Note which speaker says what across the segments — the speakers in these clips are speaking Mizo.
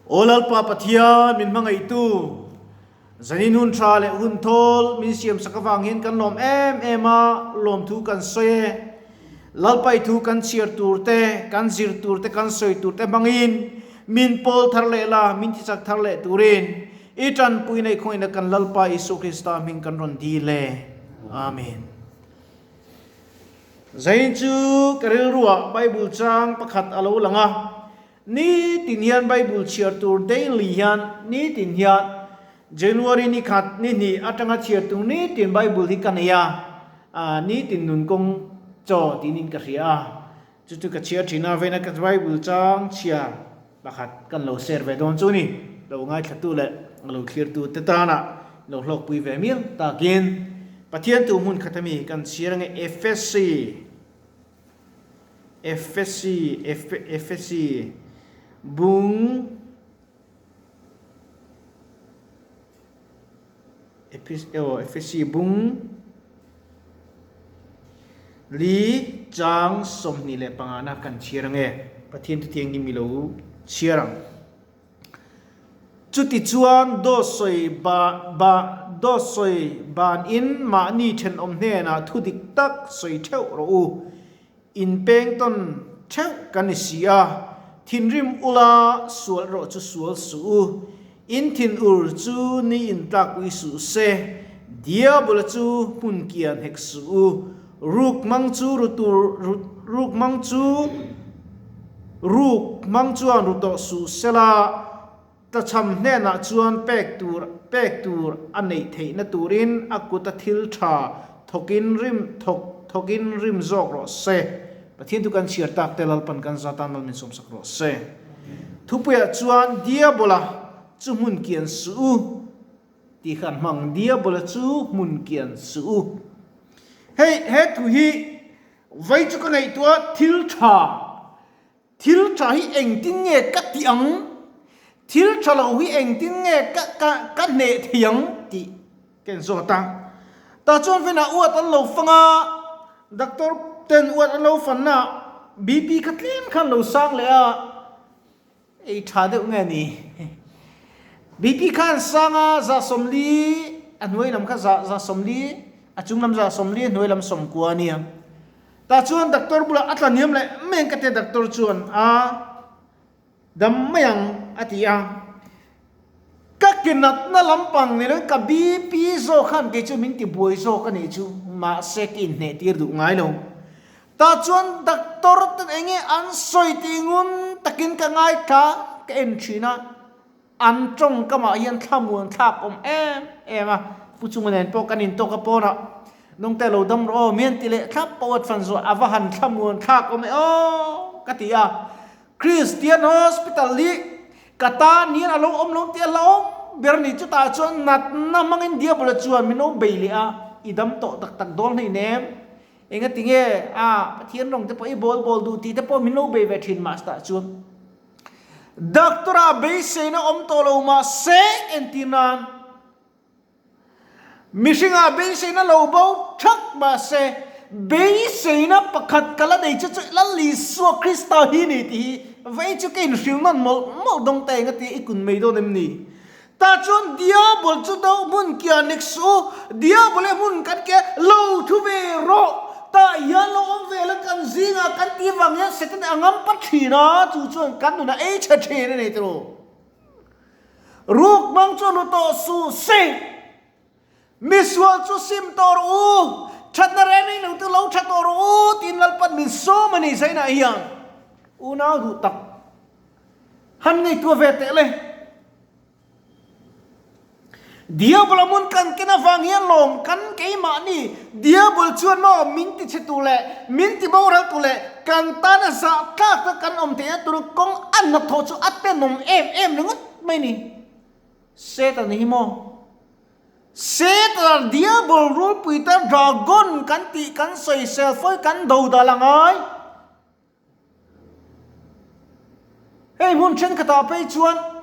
Speaker 1: Aw Lalpa Pathian, min hmangaihtu, zanin hun tha leh hun thawl min siamsak avang hian kan lawm em em a, lawmthu kan sawi e. Lalpa i thu kan chhiar tur te, kan zir tur te, kan sawi tur te hmangin min pawl thar leh la, min tichak thar leh turin i tanpui neih khawngin kan Lalpa Isua Krista hming kan rawn dil e. Amen. Zain chu ka rilruah Bible chang pakhat a lo lang a, Nitin hian Bible chhiar tur daily hian nitin hian January ni khat ni hnih atanga chhiar tur nitin Bible hi ka nei a, nitin nun kawng chaw tiin ka hria a, chu chu ka chhiar thin a, veina ka Bible chang chhiar pakhat kan lo share ve dawn chu ni, lo ngaithlatu leh lo thlirtu te tana lo hlawkpui ve mial takin Pathian tu hmun khat ami kan chhiar ange Efesi. Efesi, Efesi, bung, Efesi bung li chang 25 na kan chhiar ange. Pathian thu thianghlim i lo chhiar ang. Chutichuan dawt sawi ba ba dawt sawi banin mahni thenawm hnenah thu dik tak sawi theuh rawh u. Inpeng tawn theuh kan ni si a, thinrim ula sual erawh chu sual suh u. In thinur chu ni in tlak ui suh se, diabola chu hmun kian hek suh u. Ruk hmang chu ru tur ruk hmang chu ruk hmang chuan ru tawh suh sela, tlachham hnenah chuan pek tur pek tur a neih theihna turin a kuta thil tha thawkin rim thawk thawkin rim zawk rawh se. Pathian chu kan chhiar tak te Lalpan kan za tan Lal min sawmsak rawh se. Thupuiah chuan Diabola chu hmun kian suh u. Tih khan hmang Diabola chu hmun kian suh u. Hei he thu hi vai chu ka ngaihtuah thil tha, thil tha hi engtin nge ka tih ang, thil tha lo hi engtin nge ka ka ka hneh thei ang tih ka inzawt a. Tah chuan venah uat an lo fang a, doctor ten uat an lo fanna BP kha tlem khan lo sang leh a. Ei tha deuh nge ni? BP khan sanga 140, a hnuai lam kha 140, a chung lam 140, a hnuai lam 90 a nia. Tah chuan doctor bulah a tla hniam leh mai ang ka tia doctor chuan a dam mai ang a ti a. Ka ke natna lampang ni loin ka BP zawk khan kei chu min ti buai zawk a nih chu mahse ka inhneh tir duh ngai lo. Tah chuan doctor ten enge an sawi tih ngun takin ka ngaithla ka en thin a, an tawngkamah hian thlamuan thlak awm em em a, Pu Chunga nen pawh kan intawk a pawnah Nungte lo dam rawh aw mian ti leh thlap pawh a fan zawh a va han thlamuan thlak awm e aw ka ti a, Christian Hospital hi ka tan hian a lo awm lo tih a hlauhawm ber a ni, chutah chuan natna hmangin Diabola chuan min lo bei leh a, i dam tawh tak tak dawn hleinem. Engati nge a Pathian rawng te pawh i bawl bawl duh tih te pawh min lo bei ve thin mah tah chuan doctor ah beiseina awm tawh lo mah se entir nan mihring ah beiseina lo bo thak mah se beiseina pakhat ka la nei chu chu Lal Isua Krista hi ni tih hi vei chu ka inhrilh nawn mawlh mawlh dawng ta engati i kun mai dawn em ni? Tah chuan Diabol chu do hmun kia nek suh u, Diabol e hmun kan ke lo thu ve rawh, tah hian lo awm ve la kan zingah kan tih vang hian Satan a ngam pa thin a, chu chuan kan nunah ei chhe thin a ni tiraw. Ruk hmang chu lu tawh suh se, misual chu sim tawh rawh u, thatna reng reng lo chu lo tha tawh rawh u tiin Lalpan min sawm a ni zainah hian unau duh tak han ngaihtuah ve teh le. Diabol a mun kan ken avang hian lawm kan keimahni Diabol chuan maw min ti chhe tu leh min ti boral tu leh kan tana zah tlak tak kan awm theihna tur kawng a hnathawh chu a tenawm em em ringawt mai ni. Satan hi maw Satan Diabol rulpui ta dragon kan tih kan sawisel fawi kan do dal a ngai. Hei hmun thenkhatah phei chuan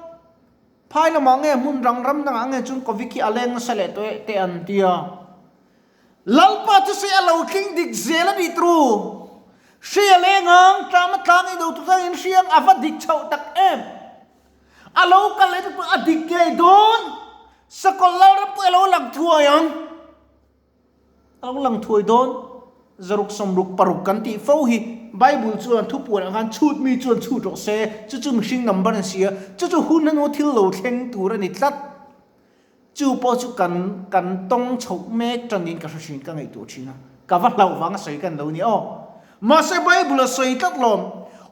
Speaker 1: phai lamah nge hmun rang ram dangah nge chuan Covid hi a leng nasa leh tawh e te an ti a. Lalpa chu sei a lo tling dik zel a nih turu. Hri a leng ang, tlama tlang i do tu tangin hri ang a va dik chhoh tak em. A lo kal leh chu a dik ngei dawn. Sakawlh Lalram pawh i lo lang thuai ang. A lo lang thuai dawn. 666 kan tih fo hi Bible chuan thupuanah khan chhut mi chuan chhut rawh se, chu chu mihring number a ni si a, chu chu hun hnu thil lo thleng tur a ni tlat. Chu pawh chu kan kan tawng chhoh mek tanin ka hre thin, ka ngaihtuah thin a, ka va hlauh vang a sawi ka ni lo nia aw. Mahse Bible a sawi tlat lawm,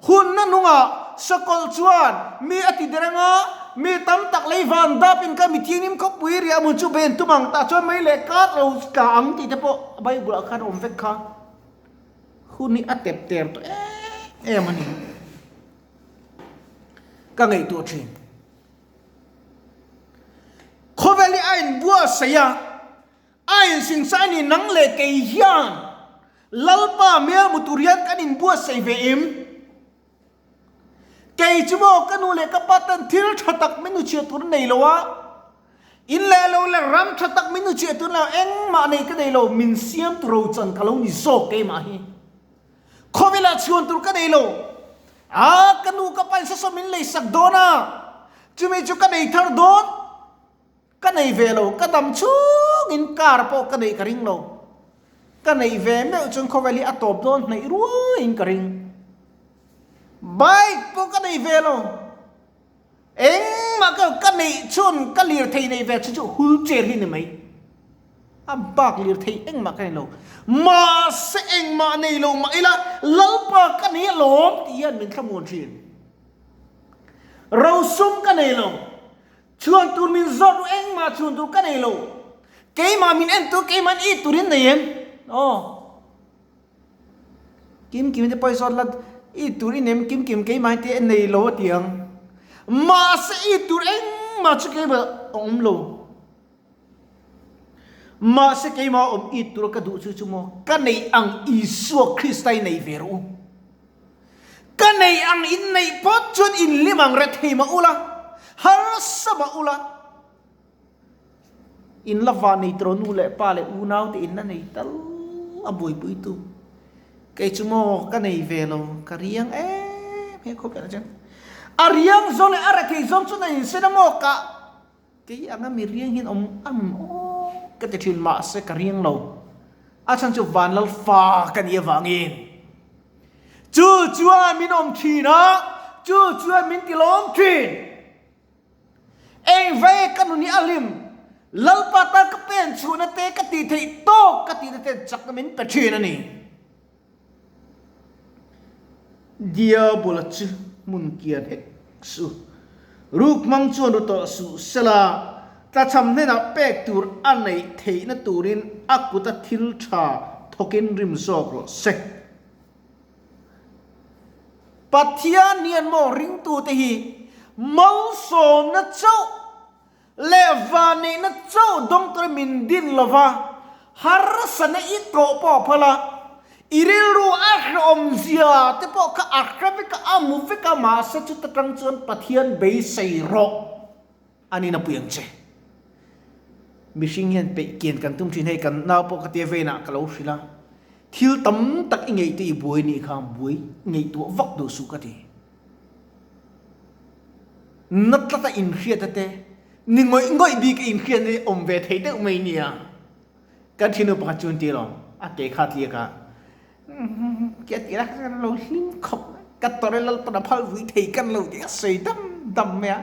Speaker 1: hunna nungah sakawlh chuan mi a ti der anga, mi tam tak lei van dap in ka mithianghlim khawpui riah hmun chu ben tum ang tah chuan mei leh kar lo tla ang tih te pawh Bible ah khan a awm vek kha. Hun hi a tep ter tawh em em a ni. Ka ngaihtuah thin. Khawvel hi a inbuatsaih a, a insingsa a ni nang leh kei hian Lalpa hmel hmu tur hian kan inbuatsaih ve em? Kei chu maw ka nu leh ka pa ten thil tha tak min hnuchhiah tur an nei lo a, in leh lo leh ram tha tak min hnuchhiah tur an nei lo, engmah nei ka nei lo, min siam tur rochan ka lo ni zawk keimah hi. Khawvelah chhuan tur ka nei lo. A, ka nu ka pa in sasaw min lei sak dawn a, chumi chu ka nei thar dawn. Ka nei ve lo, ka dam chungin car pawh ka neih ka ring lo. Ka neih ve meuh chuan khawvel hi a tawp dawn hnaih ruaiin ka ring. Bike pawh ka nei ve lo. Engmah ka ka neih chhun ka lirthei neih ve chu chu wheelchair hi ni mai. A bak lirthei engmah ka nei lo. Mahse engmah nei lo mah ila Lalpa ka nei alawm tih hian min thlamuan thin. Rosum ka nei lo. Chhuan tur min zawt ru engmah chhuan tur ka nei lo. Keimah min en tur keimah in i turin nei em? Aw. Kim kim te pawh i zawt la i tur i nem kim kim keimah hi te nei lo a ti ang. Mahse i tur engmah chu keimah a awm lo. Mahse keimah awm i tur ka duh chu chu maw ka neih ang Isua Krista i nei ve rawh u. Ka nei ang in neih phawt chuan in lim ang rethei mah ula, harsa mah ula. In la va nei tawh nu leh pa leh unau te in la nei tal a buaipui tu. Kei chu maw ka nei ve lo ka riang em he khawp hian a chuan. A riang zawng leh a rethei zawng chuan a insen a maw ka kei anga mi riang hian awm am aw ka ti thin mahse ka riang lo. A chhan chu Vanlal fa ka nih avangin chu chuan min awm thin a, chu chuan min ti lawm thin. Engvei ka nun hi a hlim, Lalpa tan ka pen chhuahna te ka tih theih tawk ka tihna ten chakna min pe thin a ni. Diabola chu hmun kian hek suh. Ruk hmang chuan ru tawh suh sela, tlachham hnenah pek tur a neih theihna turin a kuta thil tha thawkin rim zawk rawh se. Pathian hian maw ringtute hi malsawmna chauh leh vanneihna chauh dawng tura min din lo va, harsatna i tawh pawh a phal a, i rilru a hrehawmzia te pawh kha a hre vek a, a hmu vek a, mahse chuta tang chuan Pathian beisei rawh a ni na pui ang che. Mihring hian peih kian kan tum thin, hei kan nau pawh ka tia veinah ka lo hrilh a, thil tam tak i ngeih te i buai nih kha buai ngaihtuah vak duh suh ka ti. Na tlata inhriat a te, ni ngawih ngawih bik a inhriat na hi awm ve thei deuh mai nia. Kan thinu pakhat chu an ti alawm, a ke kha tliak a, Kia tih la kha lo hlim khawp mai, ka tawrh e Lalpan a phal vui thei kan lo tih a sawi dam dam mai a,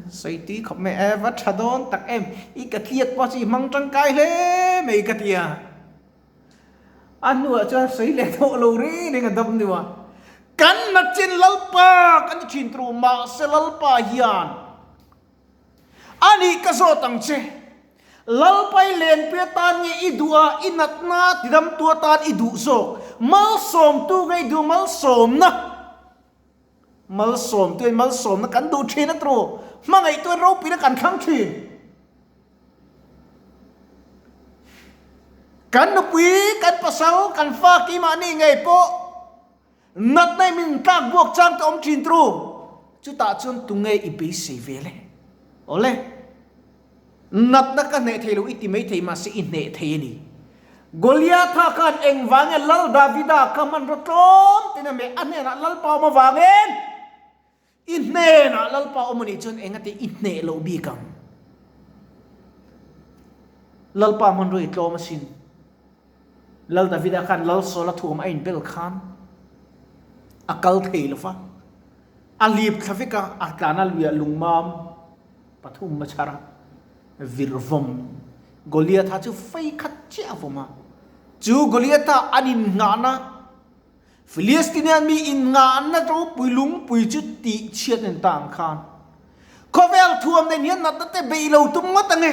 Speaker 1: sawi tui khawp mai e va tha dawn tak em, i ka tliak pawh chu i hmang tangkai hle mai ka ti a, a hnuah chuan sawi leh tawh lo reng reng a dam deuh a, kan nachin Lalpa kan ti thin tur mahse Lalpa hian A nih ka zawt ang che. Lalpai lenpui atan nge i duh a, i natna tidamtu atan i duh zawk? Malsawmtu nge i duh malsawmna? Malsawmtu in malsawmna kan duh thin a tru. Hmangaihtu in ropuina kan thlang thin. Kan nupui, kan pasal, kan fa keimahni ngei pawh Natna i min tlak buak chang te awm thin tru. Chutah chuan tunge i beisei ve le? Awle. Natna ka hneh thei lo i ti mai thei mahse i hneh thei a ni. Goliatha khan engvang nge Lal Davida kha hmanraw tlawm ten a meh a hnenah Lalpa awm avangin? I hnenah Lalpa awm a nih chuan engate i hneh loh bik ang? Lalpa hmanrua i tlawm asin. Lal Davida khan Lal Saula thuam a inbel khan a kal thei lo va, a lip thla vek a, a tlana luiah lungmam pathum a chhar a, vir vawm Goliatha chu fei khat chiah a vawm a. Chu Goliatha an innghahna Filistinian mi innghahna ropui lungpui chu tih chhiat en ta ang khan khawvel thuam nen hian natna te beih lo tum ngawt ang e.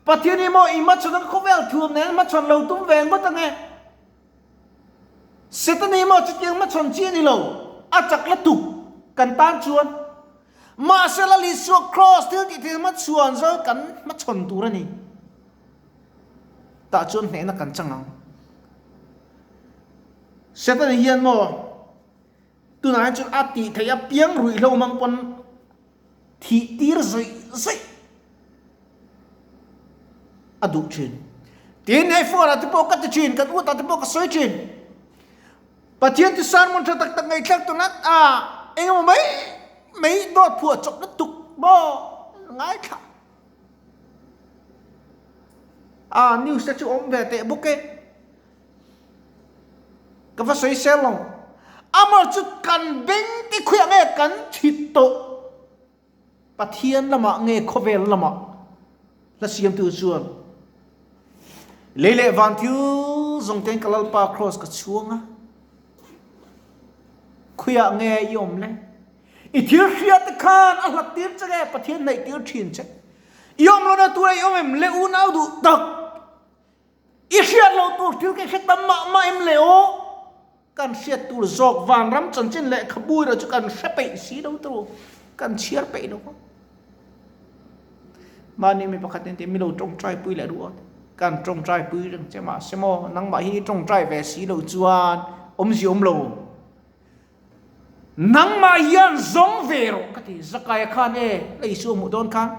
Speaker 1: Pathian hi maw i hmachhawn ang khawvel thuam nen hmachhawn lo tum ve ngawt ang e. Satan hi maw chutiang hmachhawn chi a ni lo, a chak la tuk kan tan chuan. Mahse Lal Isua Kraws thil tih thil hmachhuan zo kan hmachhawn tur a ni. Tah chuan hnehna kan chang ang. Satan hian maw tunah hian chuan a tih theih a piang ruihhlo mang pawn thih tir zawih zawih a duh thin. Tin, hei phone ah te pawh ka ti thin, kan ut ah te pawh ka sawi thin. Pathian chu sermon tha tak tak ngaihthlak tur nat a engemaw mai mai dawt phuah chawp lutuk maw ngaithla. A news te chu awm ve teh bawk e. Ka va sawi sel lo. Amah chu kan beng te khuiah nge kan thit tawh. Pathian lamah nge khawvel lamah hla siamtu chuan lei leh van thil zawng tein ka Lalpa Kraws ka chhuang a, khuiah nge i awm le? I thil hriat te khan a hlat tir che nge Pathian hnaih tir thin che? I awm lohna tura i awm em le unau duh tak? I hriat loh tur thil ka hre tam mah mah em le aw? Kan hriat tur zawk vanram chanchin lehkhabu erawh chu kan hre peih si lo tur, kan chhiar peih lo a. Mahni mi pakhat in ti mi lo tawngtai pui leh ruat, kan tawngtai pui reng che mahse maw nangmah hi tawngtai ve si lo chuan awmzia awm lo. Nangmah hian zawng ve rawh ka ti, Zakaia khan e la Isua hmuh dawn khan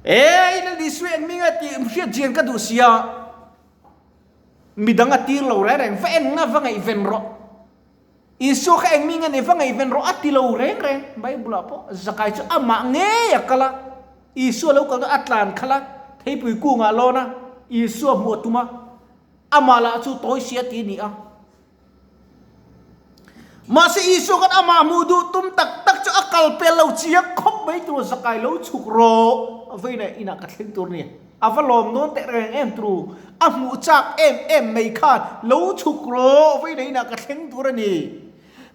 Speaker 1: e in Isua eng minga tih hriat chian ka duh sia. Midang a tir lo reng reng, va en nga va ngaihven rawh. Isua kha eng mi nge ni va ngaihven rawh a ti lo reng reng. Bible ah pawh Zakai chu amah ngei a kal a, Isua lo kalna a tlan khalh a, theipui kungah a lawn a, Isua hmuh a tum a, amah lah chu tawi sia ti a ni a. Mahse Isua khan amah hmuh duh tum tak tak chu a kal pel lo chiang khawp mai tur Zakai lo chhuk rawh, vawiinah inah ka thleng tur a ni. A va lawm dawn teh reng em tru, a hmuh chak em em mai khan lo chhuk rawh vawiinah inah ka thleng tur a ni.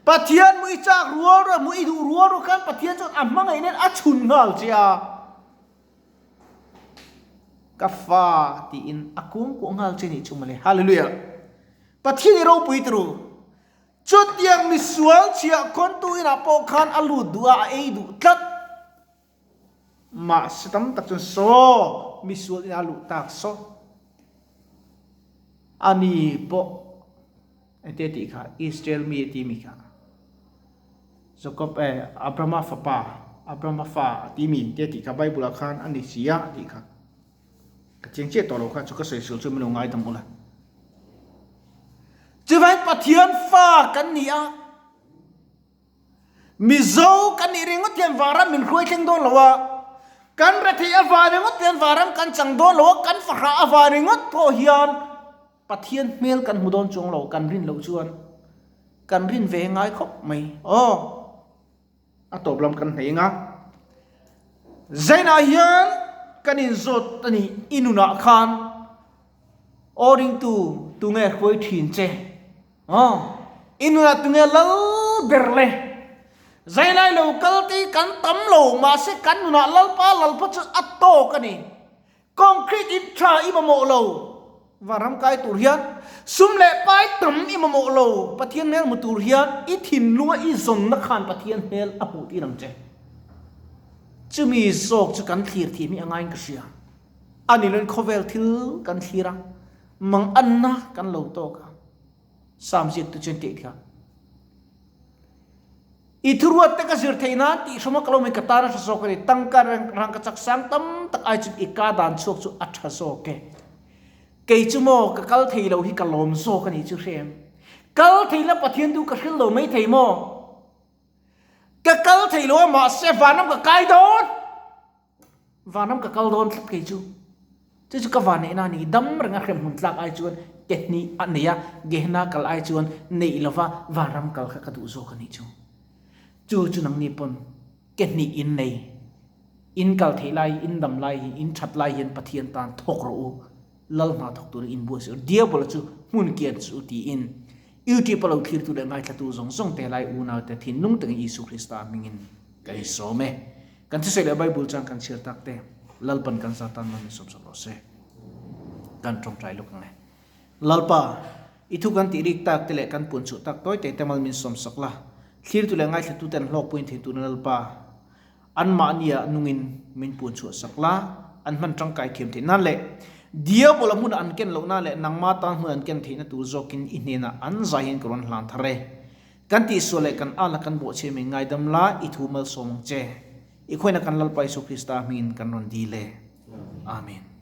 Speaker 1: Pathian hmuh i chak rual rual, hmuh i duh rual rual khan Pathian chuan a hmangaih nen a chhun nghal che a. Ka fa tiin a kuangkuah nghal che nih chu mawle. Hallelujah! Pathian i ropui tru. Chutiang misual chhiah khawntu inah pawh khan a lut duh a, a ei duh tlat. Mahse tam tak chuan saw misual inah a luh tak saw. Ani pawh engtia tih kha Israel mi a ti mi kha. Jacob eh Abrahama fapa Abrahama fa a ti mi engtia tih kha Bible ah khan a ni si a tih kha. Ka chiang chiah tawh lo kha chu ka sawi sual chu min lo ngaidam ula. Chuvangin Pathian fa kan ni a, Mizo kan nih ringawt hian vanram min hruai thleng dawn lo a, kan rethei avan ringawt hian vanram kan chang dawn lo a, kan fahrah avan ringawt pawh hian Pathian hmel kan hmu dawn chuang lo, kan rin loh chuan kan rin ve ngai khawp mai. Aw, a tawp lam kan hneih anga Zainah hian kan inzawt a ni, i nunah khan aw ringtu tunge hruai thin che? Aw, i nunah tunge lal ber le? Zailai lo kal te hi kan tam lo, mahse kan nunah Lalpa Lalpa chu a tawk a ni. Concrete in tha i mamawh lo, vanram kai tur hian sum leh pai tam i mamawh lo, Pathian hmel hmu tur hian i thinlunga i zawnna khan Pathian hmel a hmuh tir ang che. Chumi zawk chu kan thlir thiam hi a ngaiin ka hria. A ni loin khawvel thil kan thlir a, manganna kan lo tawk a, Sam ziaktu chuan tih kha. I thuruat te ka zir theih nan tih hrama ka lo mai ka tan a tha zawk a ni. Tangka rangka chak sang tam tak ai chuan i ka dan chhuak chu a tha zawk e. Kei chu maw ka kal thei lo hi ka lawm zawk a ni chu hrem. Kal thei la Pathian du ka hril lo mai thei maw? thei lo a mahse vanram ka kai dawn. Vanram ka kal dawn tlat kei chu. Chu chu ka van neihna a ni. Dam renga hrem hmun tlak ai chuan ke hnih a nei a, Gehenna kal ai chuan neih lova vanram kal kha ka duh zawk a nih chu. Chu chu nangni pawn ke hnih in nei. In kal theih lai, in dam lai hi, in that lai hian Pathian tan thawk rawh u. Lal hna thawk turin in buai suh. Diabola chu hmun kian suh u tiin YouTube a lo thlirtu leh ngaithlatu zawng zawng te lai unaute thinlung takin Isu Krista hmingin ka insawm e. Kan thusawi leh Bible chuan kan chhiar tak te Lalpan kan za tan man min sawm sak rawh se. Kan tawngtai lawk ang e. Lalpa, i thu kan tih rik tak te leh kan puan chhuah tak tawi te te mal min sawm sak la. Thlirtu leh ngaithlatu ten hlawkpuiin thei tuna Lalpa, anmahnia nungin min puan chhuah sak la, an hman tangkai thiam theih nan leh Diabola hmun an ken lohna leh nangma tan hmun an ken theihna tur zawkin i hnenah an zai hian ka rawn hlan thar e. Kan tihsual leh kan alna kan bawhchhiah min ngaidam la, i thu malsawm ang che. I khawiahna kan Lalpa Isu Krista hmingin kan rawn dil e. Amen.